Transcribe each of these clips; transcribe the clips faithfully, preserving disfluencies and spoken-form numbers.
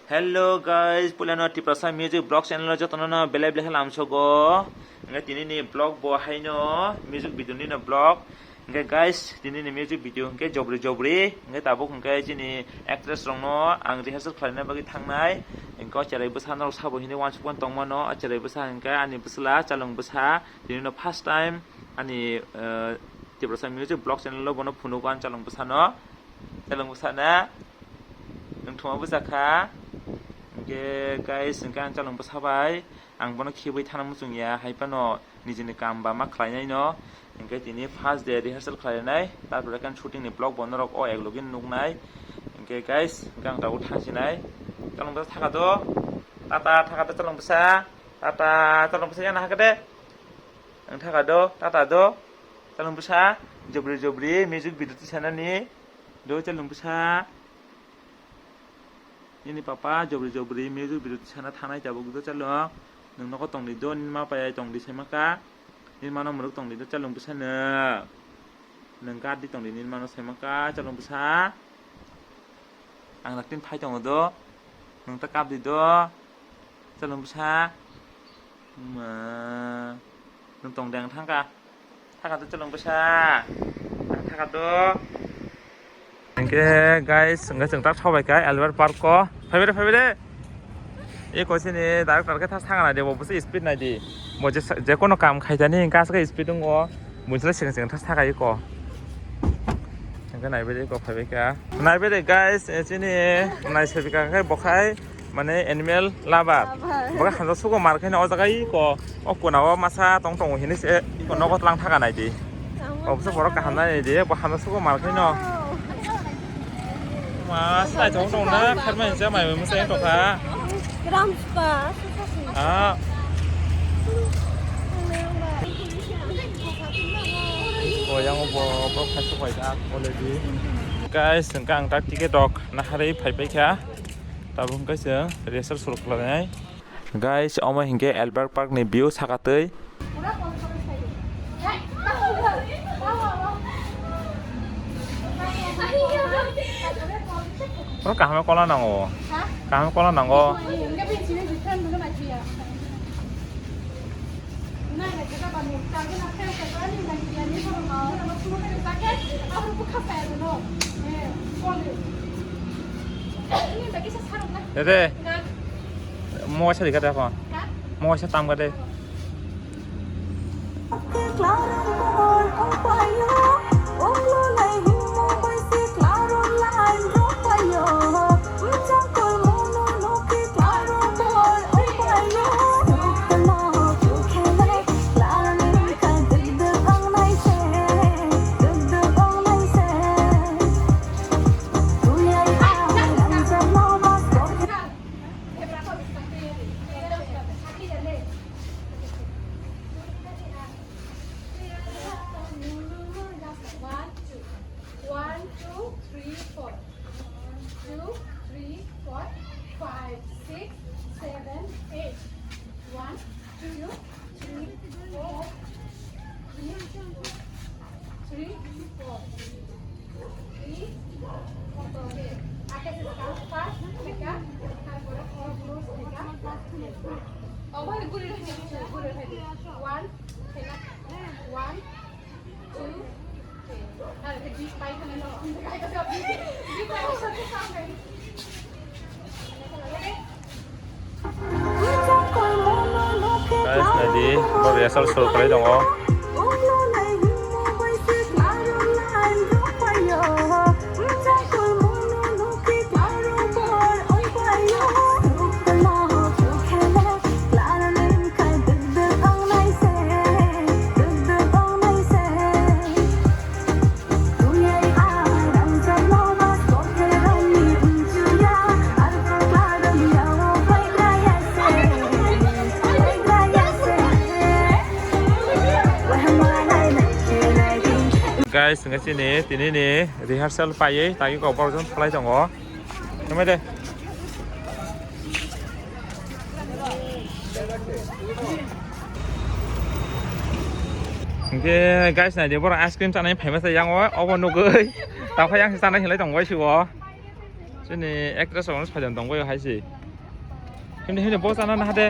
Hello guys, puilano Tiprasa Music Vlog channel o jotono no belai belai khe lamsogo. Hingke tini ni vlog bo haino music video ni no vlog. Hingke guys, tini ni music video hingke jobri jobri. Hingke tabuk hingke chini actress rok no ang rehearsal khlaina bagwi thangnai. Hingke o cherai bwsa norok sabo hinwi uansuk phano tongmano. O cherai bwsa hingke ani bwsla Chalung bwsa. Tini no first time ani, eh, Tiprasa Music Vlog channel o bono phunugo ang Chalung bwsa no. Chalung bwsa na. Nwng thuma bwsa kha. Hingke guys, hingke ang Chalung bwsa bai ang bono khibwi thana muchung ya, hai phano nijini kam ba ma khlainai no. Hingke tini first day rehearsal khlainai, tarpore khe shooting ni vlog bo norok o ek logi nuknai. Hingke guys, hingke ang tabuk thangsinai. Chalung bwsa thaka do. Tata thaka do Chalung bwsa. Tata Chalung bwsa yana hakade. Ang thaka do, tata do. Chalung bwsa, jobri jobri, music video tisanani. Do Chalung bwsa. Nini papa jobri jobri music video tisana thanai tabuk do Chalung. Nwng nogo tongdi do, nini ma pai tongdi saimaka. Nini mano mwrwk tongdi do Chalung bwsano. Nwng gadi tongdi nini mano saimaka Chalung bwsa. Ang raktin phai tongo do. Nwng ta kapdi do. Chalung bwsa. Ma. Nwng tongdi ang thangka. Thaka do Chalung bwsa. Ang thaka do. Hingke guys, hingke chwng tak thabai kha Albert Park o. Phaibai de, phaibai de. Eko sini director khe thas thanga naidi, bo bwsa speed naidi. Bo je, je kono kam khaitani hingke aswk speed wngo. Buisle sikang sikang thas thaka eko. Hingke naibai de eko phaibai kha. Naibai de guys, eh, chini naisabika khe bo khai. Mane animal lover. Lover. Bokhe hamsa sugo mar khe o jaga iko. O kona o masa tong tongo hini se iko nogo tlang thaga nai di. Tamo o bwsa borok kaham nai di. Bo hamsa sugo mar khe no. Wow. Masa tong tong na kharma hinsa mai masa yang tokha. Gram spa. Ah. O yang bo borok khai supai ta already. Guys, hingke ang tak ticket rok naharwi phai pai kha. Tabuk hingke chwng rehearsal suru khlainai. Guys, omo hingke Albert Park ni view saka twi. Oro kaham kola nango. Ha? Kaham kola nango. Dede. Mo waisa dikha de ko. Mo waisa tam ka de. One, two, three, four. Two, three, four, five, six, seven, eight. One, two, three, four, three, three, four. Three, four. Okay. Ake se ka, first, se ka, tarpore four, four, se ka. Oh, bhai, guri rahi, guri rahi. One, se ka, one, two, three. Guys, naidi, bo rehearsal suru khlai tongo. Guys, hingke chini tini ni rehearsal paiye, tagi kok borok jong phalai tongo. Namai de. Hingke guys, naidi borok ice cream chanai phaima se yang o, obo nugui. Tamo yang se chanai hinlai tongo sio. Ini actress rok phaidan tongbaio hai se. Himni himni bo chana na hade.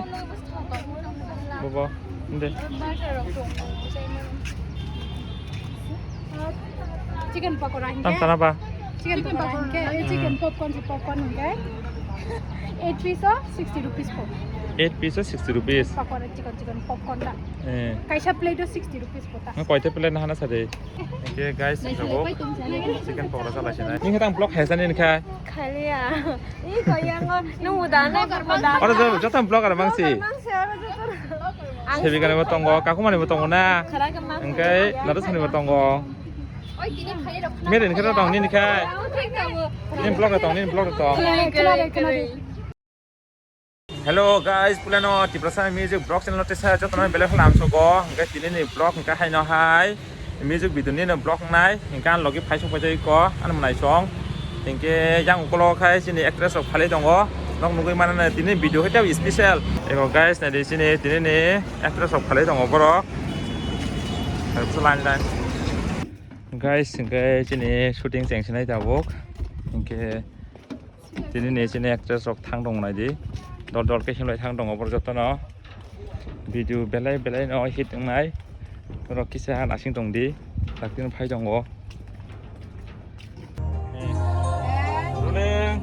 Bo bo. Himde. Chicken pakora hingke. Tam sana ba. Chicken pakora hingke. Eh, chicken popcorn si popcorn hingke. Eight piece o sixty rupees po. Eight piece o sixty rupees. Pakora chicken chicken popcorn da. Eh. Kaisa plate o sixty rupees po ta. Nang koita plate na hana sade. Oke guys, nai sabo. Chicken pakora salai sinai. Nini khe tang vlog khaisa nini khe. Khaliya. Ih, koyango. Nung uda, nai uda. Oro jo, joto vlogger mangsi. Vlogger mangsi, oro joto. Sebikani bo tongo, kakumani bo tongo na. Khara khe mang. Engkai nado sani bo tongo. Oi, tini khai rok. Mere ni khe tong nini khe. Nini vlog tong, nini vlog tong. Khare, khare, khare. Hello guys, pulano Tiprasa Music Vlog channel tesa jotono belai kheno amsogo. Hingke tini ni vlog hingke haino hai music video ni no vlog nai hingke ang logi phai song paijai ko ano mwnai song. Hingke yang ukolo khai chini actress rok phalai tongo. Nok nugui mano tini video hai tei special. Eko guys nai di chini tini ni actress rok phalai tongo borok. Line line. Guys hingke chini shooting cheng sinai tabuk. Hingke Tini ni sini actress rok thang tong nai di. Dol dol khe himlai thang tongo borok jotono. Video belai belai no hit wngnai. Borok kisa nasing tong di. Dakti no phai tongo. Rolling.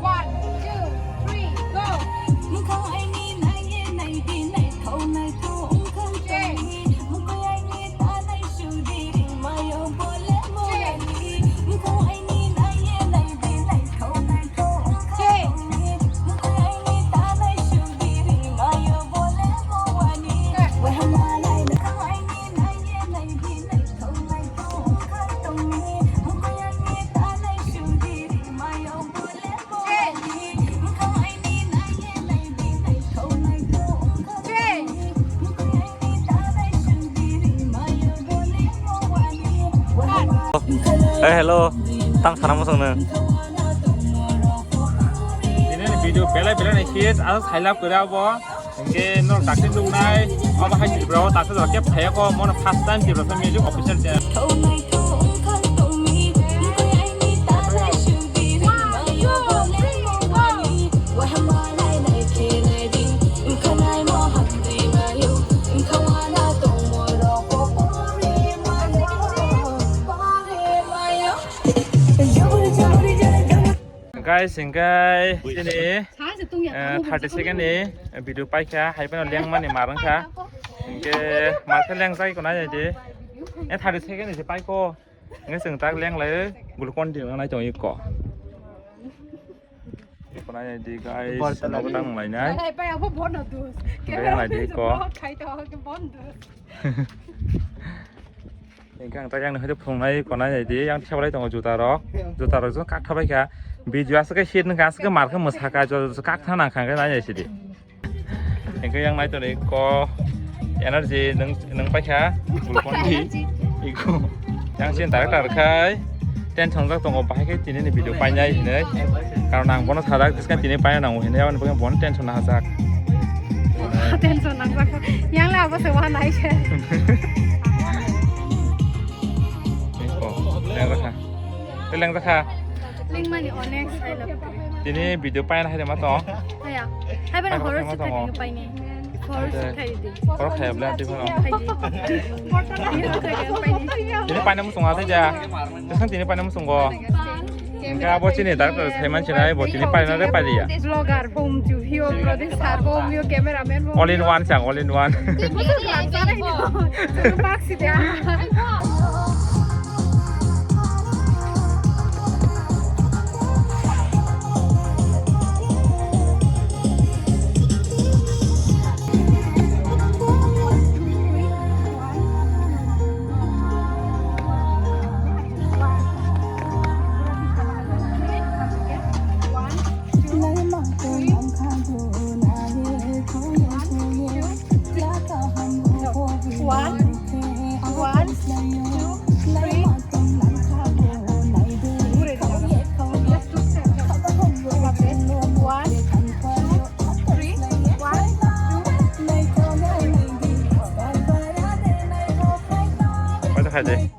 One, two, three, go. Eh, hello. Tang sana mo song nang. Ini video belai belai ni hit, asa sailap kira bo. Hingke norok dakti nuknai, obo hai Tripura o taksa jora khe phaiya kho, mono first time Tiprasa Music official channel. Guys, hingke chini, eh, thirty second ni video paikha, hai phano lengmani mar wngkha. Hingke mar khe lengjagwi kwnai di. Eh, thirty second ni se paikho. Hingke chwng tak lenglai glucon di nai tong iko. Iko nai di guys, nogo tang lainai. Lenglai di iko. Hingke ang tak yang nahoi phungnai konai nai di, yang tisa bolai tongo juta rok, juta rok jong kak thabai kha, video aswk khe hit wngkha, aswk khe mar khe mwsa kha, jo jo kak thang nang kha hingke nai nai sidi. Hingke yang nai toni ko energy nung nung pai kha, glucon di, iko yang sin director khai. Tension jak tongo, bahai khe tini ni video painai hinui. Karon ang bono sajak, bwskang tini paina nango hinui, aboni bagwi bono tension nahajak. Tension nangjak. Yang le abo se wahan nai se. Eko, lengjakha. Tei lengjakha. Lengmani onek sai lab. Tini video paina hai ma tong. Aya. Hai bana horror se khai paini. Horror se khai di. Horror khai bla ti phano. Khai di. Tini paina musung athai ja. Bwsang tini paina musungo. Hingke abo chini director sai manchina, bo tini paina re pailiya. Vlogger bo umchu, hio producer bo umyo, cameraman bo umyo. All in one chang, all in one. Bak sida. One, one, two, three. One, two, three. One, two. Paisa khai de.